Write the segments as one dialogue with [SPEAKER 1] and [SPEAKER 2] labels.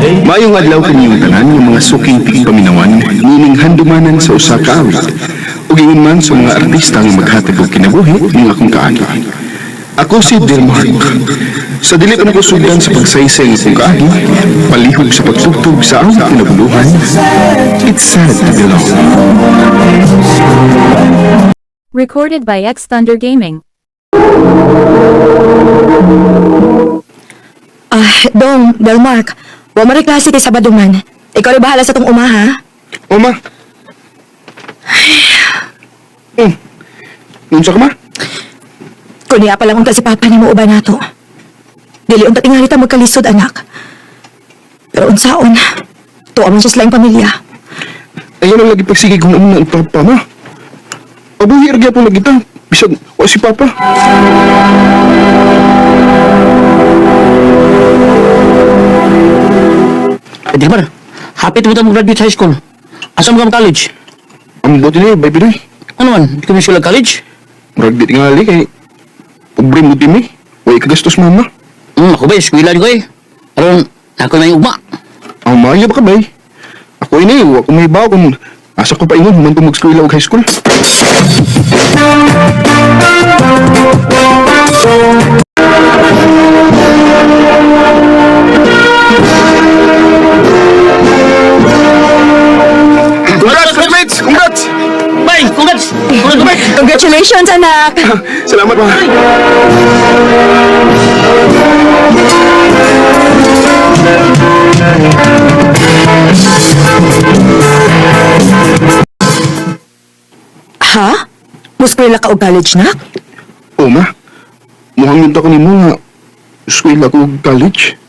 [SPEAKER 1] Maayong adlaw kaninyong tanan nga mga suking tigpaminawan niining handumanan sa usa ka awit ug ingon man sa mga artista nga maghatag og kinabuhi ning akong kaagi. Ako si Delmark. Sa dili pa nako sugdan sa pagsaysay ng akong kaagi, palihog sa pagtugtog sa awit kinabuluhan, it's sad to belong.
[SPEAKER 2] Recorded by X Thunder Gaming.
[SPEAKER 3] Ah, Dong, Delmark, wa man klase kay Sabado man. Ikaw rin bahala sa tong umaha.
[SPEAKER 1] O ma. Hmm. Unsa ka ma?
[SPEAKER 3] Kunya pa lang unta si Papa nimo uban nato. Dili unta tingali ta magkalisod, anak. Pero unsaon, tuwa man siya sa laing pamilya.
[SPEAKER 1] Ayaw lang lagi pagsige kung ano ang papa ma. Abuhi ra gyapon lagi ta. Bisag wa si papa.
[SPEAKER 4] Eh, di ba? Happy to mo graduate high school. Asa mo ka college?
[SPEAKER 1] Ang buti niya, bay Pinoy.
[SPEAKER 4] Ano man? Di ka na sila college?
[SPEAKER 1] Murag di tingali kay pobre mo din eh. Way kagastos mama.
[SPEAKER 4] Ako ba, eskwela ko eh. Aron, ako na yung ugma.
[SPEAKER 1] Ang maayo ba ka bay? Ako ini, wa ko may bawo kung asa ko pa ingon human ko mag-eskwela og high school. Congrats, classmates! Congrats!
[SPEAKER 4] Bay, congrats! Congrats, bay!
[SPEAKER 3] Congratulations, anak!
[SPEAKER 1] Salamat, ma.
[SPEAKER 3] Ha? Muskwela ka og college, nak?
[SPEAKER 1] O, ma. Muhang yun ko nimo nga eskwela ko og college.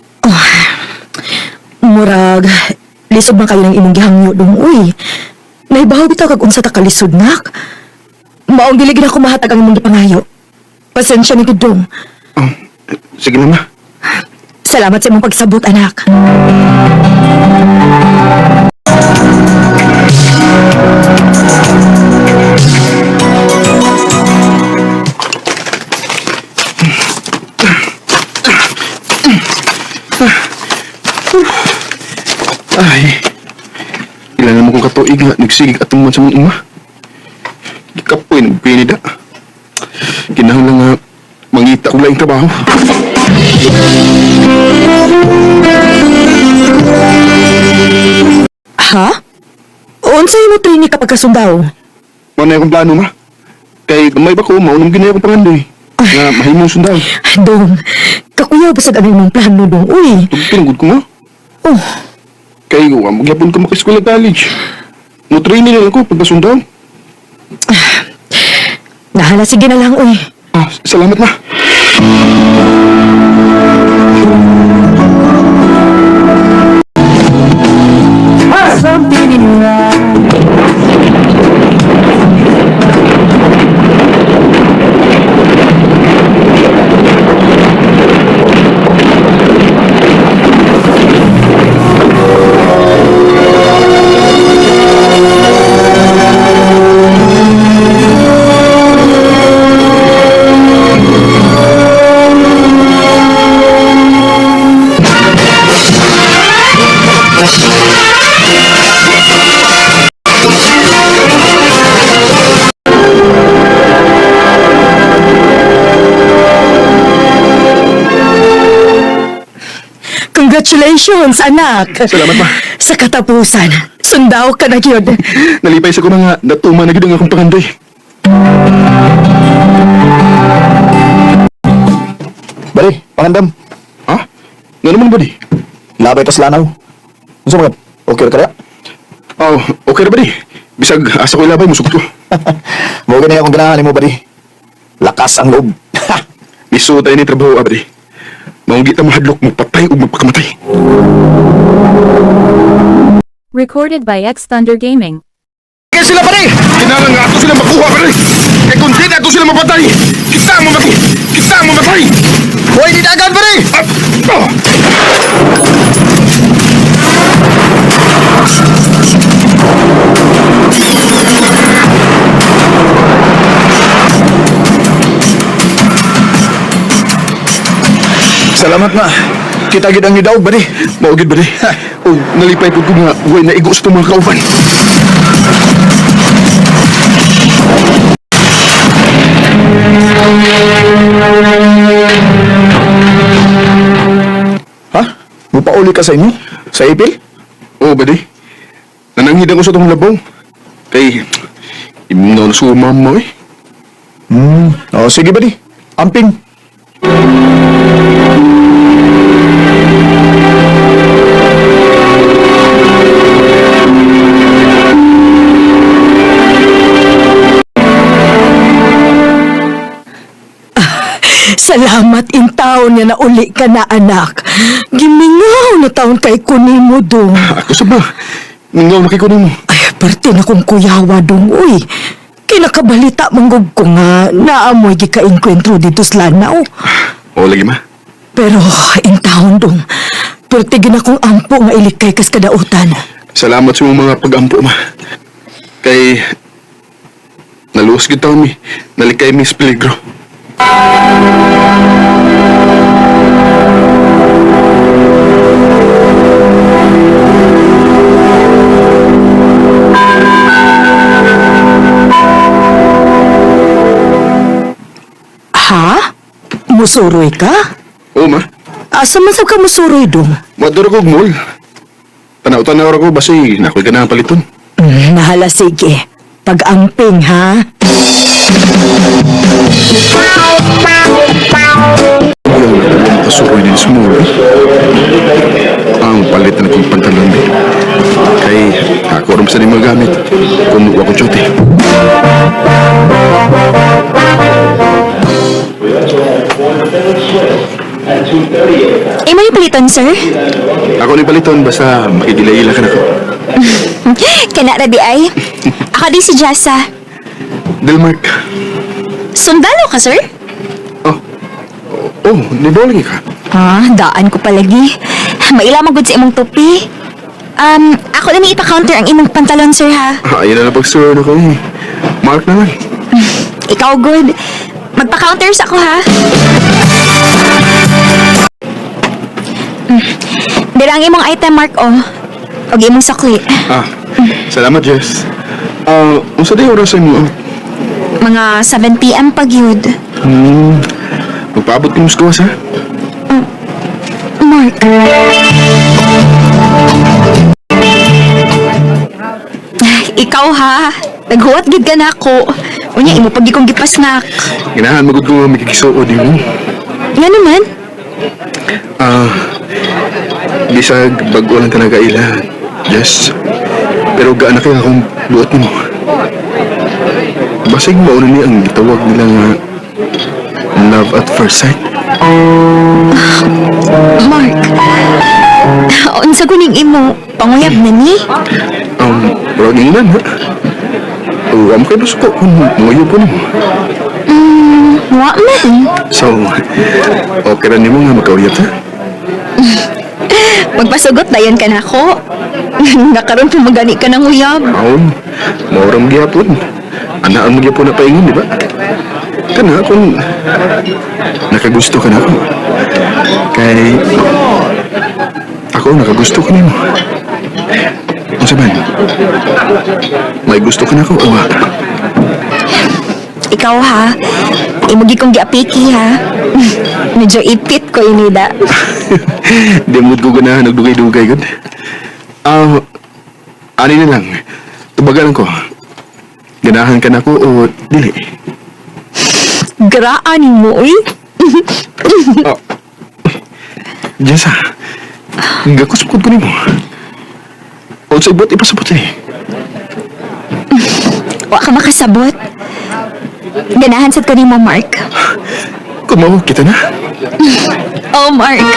[SPEAKER 3] Murag, lisod man kayo ng imong gihangyo, Dong, uy. Naibaw bitaw kag unsa ta kalisod, nak. Maong dili gid ako mahatag ang imong gipangayo. Pasensya ni gid, Dong.
[SPEAKER 1] Oh, sige na, ma.
[SPEAKER 3] Salamat sa imong pagsabot, anak.
[SPEAKER 1] Ay, ilan naman kong katuig nga nagsigig atong man sa mong uma. Gikapoy, nagpinida. Kinahanglan nga mangita kong laing trabaho.
[SPEAKER 3] Ha? Unsa imo training kapag kasundaw?
[SPEAKER 1] Mao na akong plano, ma. Kay gamay ba ko, maunang ginay akong pangandoy. Nga mahimong sundao.
[SPEAKER 3] Dong, kakuyaw basag ang imong plano, Dong. Uy,
[SPEAKER 1] Tugtungod ko nga.
[SPEAKER 3] oh,
[SPEAKER 1] Kay wa magyapon ko maka-eskwela college. Mo training na lang ko pagkasundao.
[SPEAKER 3] nahala sige na lang, uy.
[SPEAKER 1] Ah, salamat ma.
[SPEAKER 3] Congratulations, anak.
[SPEAKER 1] Salamat, ma.
[SPEAKER 3] Sa katapusan, sundaw ka na gyud.
[SPEAKER 1] Nalipay sa ko mga natuma na gid ang akong pangandoy.
[SPEAKER 5] Bali, pangandam.
[SPEAKER 1] Ha? Nga naman ba di?
[SPEAKER 5] Labay tas lanaw. Unsa man? Okay ra kaya?
[SPEAKER 1] Oh, okay ra ba di? Bisag asa ko ilabay, musukot ko.
[SPEAKER 5] Mo gani akong ganahan nimo bali. Lakas ang loob.
[SPEAKER 1] Iso tayo ni trabaho, abri. Maong kita mahadlok, magpatay o magpakamatay.
[SPEAKER 2] Recorded by X Thunder Gaming.
[SPEAKER 1] Kaya sila pare! Kinahanglan nga ato sila makuha pare! Kaya kung di na ato sila mapatay, kita ang mamatay! Kita ang mamatay!
[SPEAKER 5] Hoy, di dagan pare.
[SPEAKER 1] Ah! Oh!
[SPEAKER 5] Salamat na. Kita gid ang nidaog badi.
[SPEAKER 1] Mao gid badi. O nalipay pud ko nga way naigo sa itong mga kauban.
[SPEAKER 5] Ha? Mupauli ka sa inyo? Sa ipil?
[SPEAKER 1] Oo, badi. Nananghid ako sa itong labaw. Kay, imnaw na sumam mo eh.
[SPEAKER 5] Oh, sige badi. Amping.
[SPEAKER 3] Salamat in taon nga nauli ka na, anak. Gimingaw na taon kay kunimo dong.
[SPEAKER 1] Ako sa ba? Mingaw na kay kunin mo.
[SPEAKER 3] Ay, parte na kong kuyawa dong, uy. Kinakabalita manggug ko nga naamoy gikainkwentro dito sa Lanao.
[SPEAKER 1] Oo, lagi ma.
[SPEAKER 3] Pero in taon dong, parte gina kong ampo nga ilikay kas kadautan.
[SPEAKER 1] Salamat sa imong mga pag-ampo ma. Kay, naluos gid taon mi. Nalikay mi sa peligro.
[SPEAKER 3] Ha? Musuroy ka?
[SPEAKER 1] Oo ma.
[SPEAKER 3] Asa man sab ka musuroy dong?
[SPEAKER 1] Maduro ko og mall. Tanaw-tanaw ra ko basi nakoy ganahan paliton.
[SPEAKER 3] Nahala sige. Pag-amping ha?
[SPEAKER 1] Ayaw na ako makasuroy din sa mall. Eh. Ang palit na kong pantalon eh. Kay ako rin sa ni magamit kung wa ko duty.
[SPEAKER 6] Imo yung paliton, sir?
[SPEAKER 1] Ako ni paliton basta makigila-ila ka na ko.
[SPEAKER 6] Kana ra di ay. Ako di si Jessa.
[SPEAKER 1] Delmark.
[SPEAKER 6] Sundalo ka, sir?
[SPEAKER 1] Oh. Oh, ni ka.
[SPEAKER 6] Ah, daan ko palagi. Maila man gud sa imong tupi. Ako na ni ipa-counter ang imong pantalon, sir, ha?
[SPEAKER 1] Ah, ayun na lang pag-sure na ko eh. Mark na lang.
[SPEAKER 6] Ikaw, good. Magpa-counter sa ako, ha? Dira ang imong item, Mark, oh. Og imong sukli.
[SPEAKER 1] Ah, salamat Jess. Ah, unsa day oras sa imo?
[SPEAKER 6] Mga 7 p.m. pag yun.
[SPEAKER 1] Magpaabot ko sa gawas, ha?
[SPEAKER 6] Mark. Ikaw ha. Naghuwat gid ka na ako. Unya imo pag kong gipasnak.
[SPEAKER 1] Ginahan magud ko nga makikisuod nimo.
[SPEAKER 6] Nga naman.
[SPEAKER 1] Ah, bisag bag-o lang talaga ila, Jess. Pero gaan na kayo akong buot nimo. Basig mauna ni ang gitawag nila nga love at first sight.
[SPEAKER 6] Mark. Unsa kuning imo? Panguyab na ni?
[SPEAKER 1] Murag ingnan ha. Wa mo kayo masuko kung muyub ko nimo.
[SPEAKER 6] Wa man.
[SPEAKER 1] So, okay ra nimo nga magkauyab ta?
[SPEAKER 6] Magpasugot dayon ka na ako. Nakaroon pa magani ka ng uyab.
[SPEAKER 1] Aw, maura mo gyapon. Ana ang magyapon na paingon, di ba? Kana kung nakagusto ka na ako. Kay ako nakagusto ka nimo. Unsa man? May gusto ka na ako o wa?
[SPEAKER 6] Ikaw ha. Imo gid kong giapiki ha. Medyo ipit ko inida.
[SPEAKER 1] Di mo ko ganahan nagdugay-dugay gud. Ah, ani na lang. Tubagan ko. Ganahan ka na ako o dili?
[SPEAKER 6] Graan mo uy.
[SPEAKER 1] Oh. Jessa, gakos ko nimo. O sa ibot ipasabot eh.
[SPEAKER 6] Wa ka makasabot. Ganahan sad ko nimo, Mark.
[SPEAKER 1] Kumaw kita na.
[SPEAKER 6] Oh, Mark. Mark.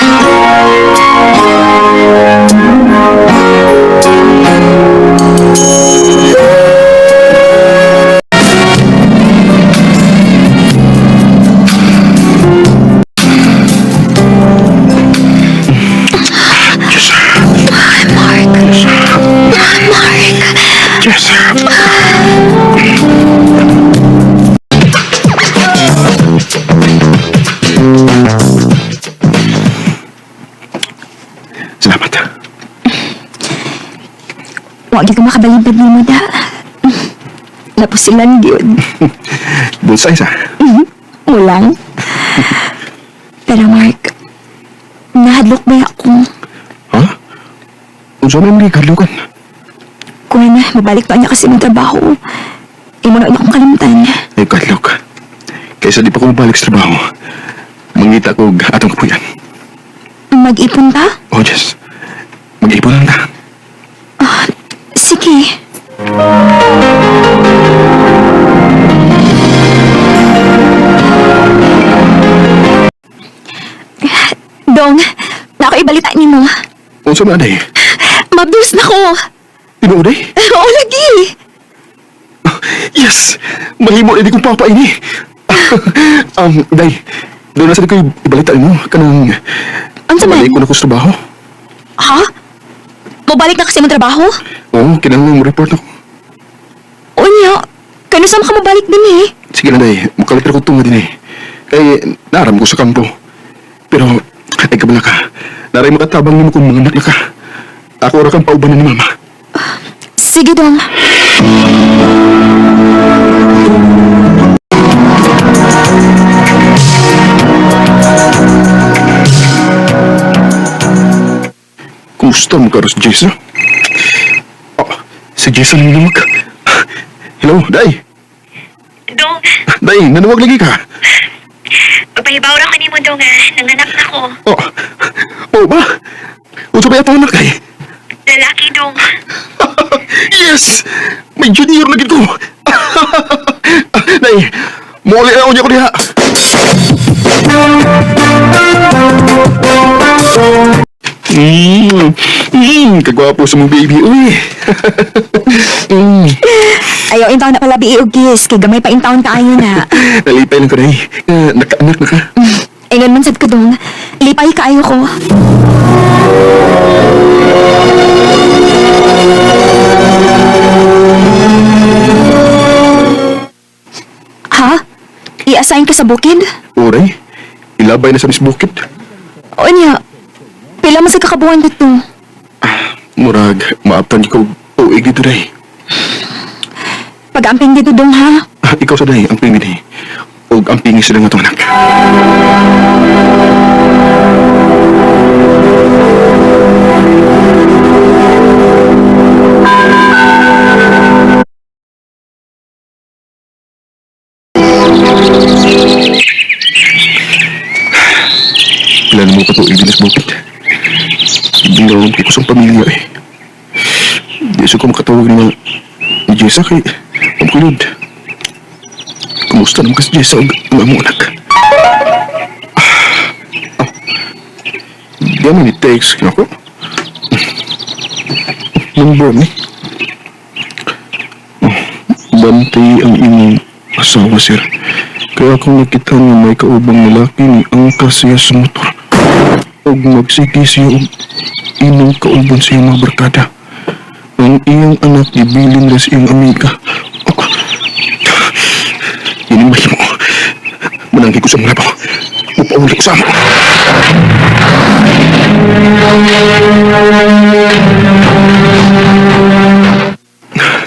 [SPEAKER 6] Mark.
[SPEAKER 1] Jessa.
[SPEAKER 6] Wa gyud ko makabalibad nimo da. Napusilan gyud.
[SPEAKER 1] Bullseye sa.
[SPEAKER 6] Mulang. Pero Mark, nahadlok ba ako?
[SPEAKER 1] Ha? Unsa man imong gikadlukan?
[SPEAKER 6] Kuya na, mabalik pa niya kasi mong trabaho. Imo na akong kalimtan.
[SPEAKER 1] Ay, kadlok. Kaysa di pa ko mabalik sa trabaho. Mangita ko og atong kapuyan.
[SPEAKER 6] Mag-ipon ta?
[SPEAKER 1] Oh, Jess. Mag-ipon lang ta.
[SPEAKER 6] Sige. Dong, na ako ibalita nimo.
[SPEAKER 1] Unsa man aday?
[SPEAKER 6] Mabdus na ko.
[SPEAKER 1] Tinuod ay?
[SPEAKER 6] Oo, lagi.
[SPEAKER 1] Yes! Mahimo na di kong papa ini. Day, doon na sa ko ibalita mo kanang
[SPEAKER 6] Unsa man?
[SPEAKER 1] balik ko na ko sa trabaho.
[SPEAKER 6] Ha? Mabalik na kasi mong trabaho?
[SPEAKER 1] Oo, kinahanglan mo report ako.
[SPEAKER 6] Unya, kano sa ka mabalik din eh?
[SPEAKER 1] Sige na, day. Mukalit ko tunga din eh. Kay, naram ko sa kampo. Pero, ay kabala ka. Naray makatabang nimo kung mga anak na ka. Ako ra kang paubanan ni mama.
[SPEAKER 6] Sige, Dong.
[SPEAKER 1] Kumusta mo ka si Jason? Oh, si Jason ang nanawag. Hello, Day.
[SPEAKER 6] Dong,
[SPEAKER 1] Day, nanawag lagi ka.
[SPEAKER 6] pahibaw ra ko nimo dong ah. Nanganak na ko.
[SPEAKER 1] Oh, oh ba? Unsa ba itong anak ay?
[SPEAKER 6] Lalaki, Dong.
[SPEAKER 1] Yes! May junior na gid ko. Day, muli na ako niya ko diha. Kagwapo sa mong baby. Uy. mm,
[SPEAKER 6] Ayaw, intaon na pala biiog kiss. Kay gamay pa intaon kaayo na.
[SPEAKER 1] nalipay lang ko, Day. Nga, naka-anak na ka.
[SPEAKER 6] Ingon man sad ko dong. Lipay kaayo ko. Ha? I-assign ka sa bukid?
[SPEAKER 1] Oray, ilabay na sa Miss Bukid.
[SPEAKER 6] Unya, pila man sa kakabuan dito.
[SPEAKER 1] Murag, maaptan ko tuig dito, Day.
[SPEAKER 6] Pag-amping dito dong ha?
[SPEAKER 1] Ah, ikaw sa day, ang pingi ni. Og ang pingi sila nga itong anak. Pila na mo katuig din sa bukid. Hindi ko sa pamilya eh. Di sa ko makatawag ni ni Jessa kay ang kulod. Kumusta naman kasi Jessa og ang among anak? Ah, oh. Di man ni text ako. Number ni. Oh, bantay ang imong asawa, sir. Kaya akong nakita nga may kaubang lalaki ni angkas siya sa motor. Og magsige siya og inom kauban sa iyang mga barkada. Ang iyang anak gibilin na sa iyang amiga. Oh, yun ang mahimo. Mananggi ko sa mga labaw. Mupauli ko sa amo.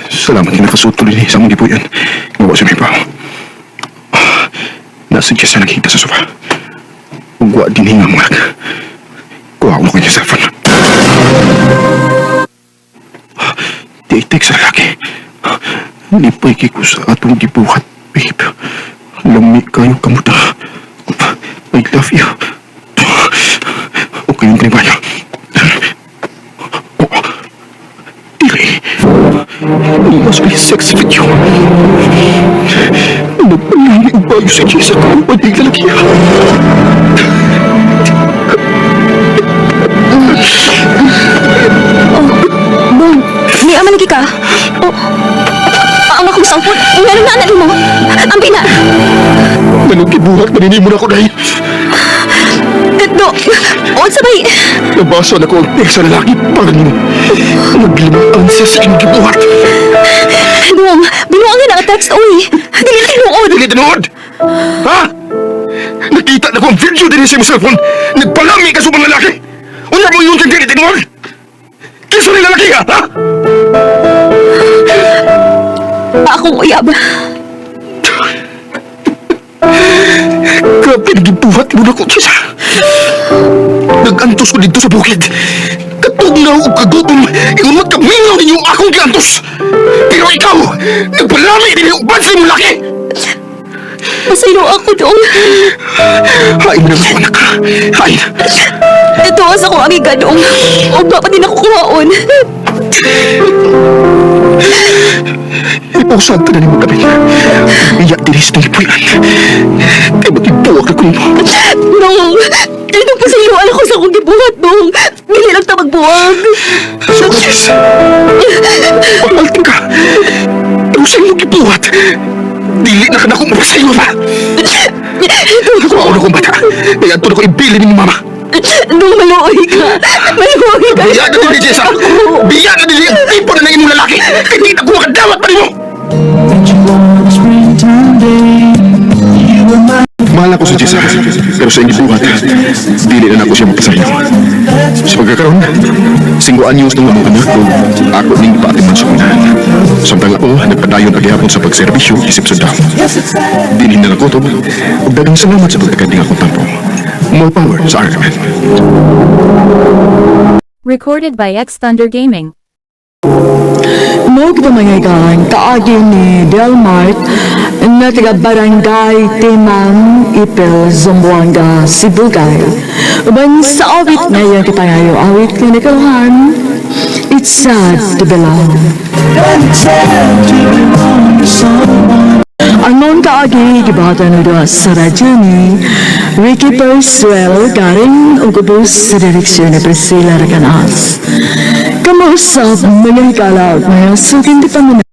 [SPEAKER 1] Salamat nga nakasuot ko din eh, sa among gipuyan. Ngawa sa may paw. Nasa Jess na naghigda sa sofa. Ugwa din hinga mga anak. Kuha ko na kanya cellphone. Di text sa lalaki. Lipay ko sa atong gibuhat, babe. Lami kayo kamuta. I love you. Okay yung kanibayo. Oh, dili. Nimas ko yung sex video. Nagpalami ang bayo sa Jessa kung padig lalaki.
[SPEAKER 6] Dong, may ama lagi ka. Oh, ang akong cellphone. Meron na anak mo. Ang pina.
[SPEAKER 1] Manong gibuhat, maninimo na ako dahil.
[SPEAKER 6] Do, unsa bay?
[SPEAKER 1] Nabasa na ko ang text sa lalaki para nimo. Naglimutan siya sa iyong gibuhat.
[SPEAKER 6] Dong, binuang na ang text, uy. Dili na tinuod.
[SPEAKER 1] Dili tinuod! Ha? Nakita na ko ang video din sa imong cellphone. Nagpalami ka sa ubang lalaki. Unya mo yun kang dili tinuod? Kinsa ni lalaki ha? Ha?
[SPEAKER 6] Akong uyab.
[SPEAKER 1] Grabe nagibuhat mo na ko, Jessa. Nag-antos ko dito sa bukid. Katugnaw o kagutom, ingon mo't kamingaw ninyo akong giantos. Pero ikaw, nagpalami ninyo uban sa imong laki.
[SPEAKER 6] Pasaylo ako, Dong.
[SPEAKER 1] Hain na ako, anak. Hain.
[SPEAKER 6] Natuwa sa akong amiga, Dong. Ugma pa din ako kuhaon.
[SPEAKER 1] Ipusan ka na ni mo gabi. Iya diri sa talipuyan. Kaya magigbuwag ako nimo.
[SPEAKER 6] Dong, dito pasayloan ako sa akong gibuhat, Dong. Dili lang ta magbuwag.
[SPEAKER 1] So, Jess, pagmalting ka. Pero sa imong gibuhat, dili na ka na akong mapasaylo ba? Ako na akong bata. Kaya ato na ko ibili ni mama.
[SPEAKER 6] Dong, maluoy ka. Maluoy ka.
[SPEAKER 1] Biya na dili, Jessa! Biya na dili ang tipo na ng imong lalaki! Kaya di na ko makadawat pa nimo! Mahal ako si Jessa, pero sa inyong buhat, dili na nako siya mapasayo. Sa pagkakaroon, 5 anyos nang among anak ko, ako ning paatiman sa unahan. Samtang ako, nagpadayon agihapon sa pagserbisyo isip sundalo. Dili na nakutob, ug daghang salamat sa pagtakad ning akong tampo. More power sa RMN.
[SPEAKER 2] Recorded by X Thunder Gaming.
[SPEAKER 3] Mo kita mga higaan, kaagi ni Delmart na taga Barangay Timang, Ipil, Zamboanga, Sibugay. Uban sa awit ngayon kita ngayon, awit nga nakaluhan, It's Sad to Belong. Ang noon kaagi, gibahatan na doon sa radyo ni Ricky Persuelo, garing ug ubos sa direksyon ni Priscilla Recanas. Kamusta mga higala, mga suking di paminaw.